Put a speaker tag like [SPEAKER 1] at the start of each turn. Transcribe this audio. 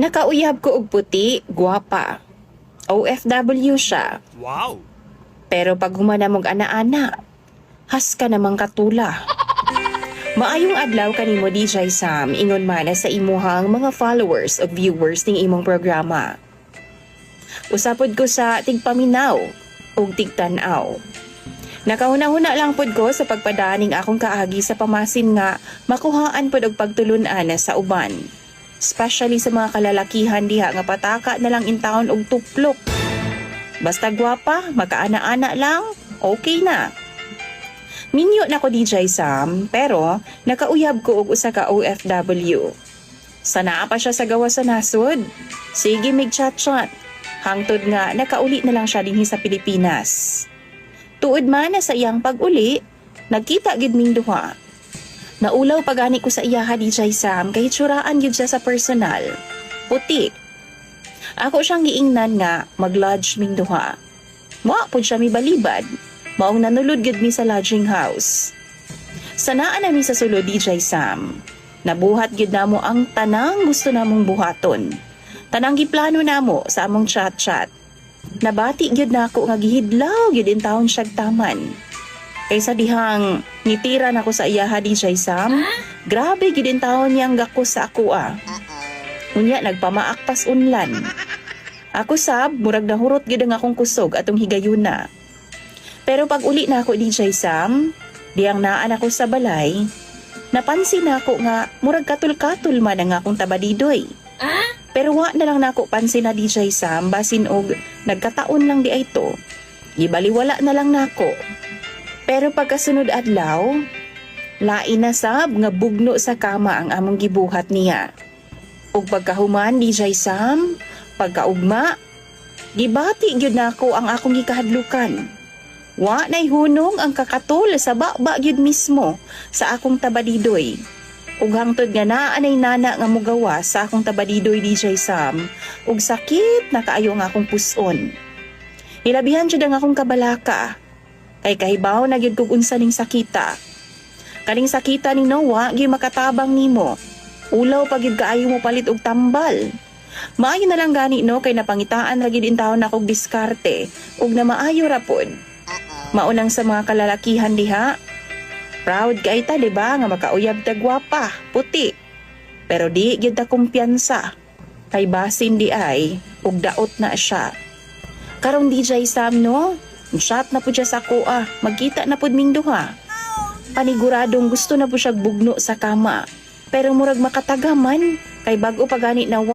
[SPEAKER 1] Nakauyab ko og puti, gwapa. OFW siya.
[SPEAKER 2] Wow!
[SPEAKER 1] Pero pag humana mog ana-ana, haska namang katula. Maayong adlaw kanimo, DJ Sam, ingon man sa imuhang mga followers ug viewers ning imong programa. Usa pod ko sa tigpaminaw ug tigtan-aw. Nakahuna-huna lang pod ko sa pagpadaning akong kaagi sa pamasin nga makuhaan pod og pagtulun-an sa uban. Especially sa mga kalalakihan diha nga pataka na lang intawon og tuplok. Basta gwapa, makaana-ana lang, okay na. Minyo na ko, DJ Sam, pero nakauyab ko og usa ka OFW. Sanaa pa siya sa gawas sa nasod. Sige mig chat-chat. Hangtod nga nakauli na lang siya dinhi sa Pilipinas. Tuod man na sa iyang pag-uli, nagkita gid ming duha. Naulaw pa gani ko sa iyaha, DJ Sam, kay hitsuraan gyud siya sa personal. Puti. Ako siyang giingnan nga mag-lodge ming duha. Wa pud siya mibalibad. Maong nanulod gyud mi sa lodging house. Sanaan nami sa sulod, DJ Sam. Nabuhat gyud namo ang tanang gusto namong buhaton. Tanang giplano namo sa among chat-chat. Nabati gyud nako nga gihidlaw gyud intawon siyag taman. Kaysa dihang nitira nako sa iyaha, DJ Sam, grabe gyud intawon niyang gakos sa ako ah. Unya nagpamaak pas unlan. Ako sab, murag nahurot gyud ang akong kusog atong higayuna. Pero pag uli na ako, DJ Sam, diyang naan ako sa balay, napansin nako nga murag katul-katul man ang akong tabadidoy. Pero wa na lang nako pansin na, DJ Sam, basin og nagkataon lang di ay to. Gibaliwala na lang nako. Pero pagkasunod adlaw, lain na sab nga bugno sa kama ang among gibuhat niya. Ug pagkahuman, DJ Sam, pagkaugma, gibati gyud nako ang akong gikahadlukan. Wa nay hunong ang kakatol sa baba gyud mismo sa akong tabadidoy. Ug hangtod nga naa nay nana nga mugawas sa akong tabadidoy, DJ Sam, ug sakit na kaayo ang akong puson. Hilabihan jud ang akong kabalaka. Kay kahibaw na gyud kog unsa ning sakita. Kaning sakita ning Noah, gyud makatabang nimo. Ulaw pa gyud kaayo mo palit og tambal. Maayo na lang gani no kay napangitaan ra gyud intawon akong diskarte ug na maayo ra pod. Maunang sa mga kalalakihan diha, proud kay ta, di ba, nga makauyab ta gwapa, puti. Pero di gyud ta kumpiyansa. Kay basin di ay ug daot na siya. Karon, DJ Sam no, chat na pud siya sa ako ah, magkita na pud ming duha. Paniguradong gusto na pud siya bugno sa kama. Pero murag makataga man, kay bag-o pa gani na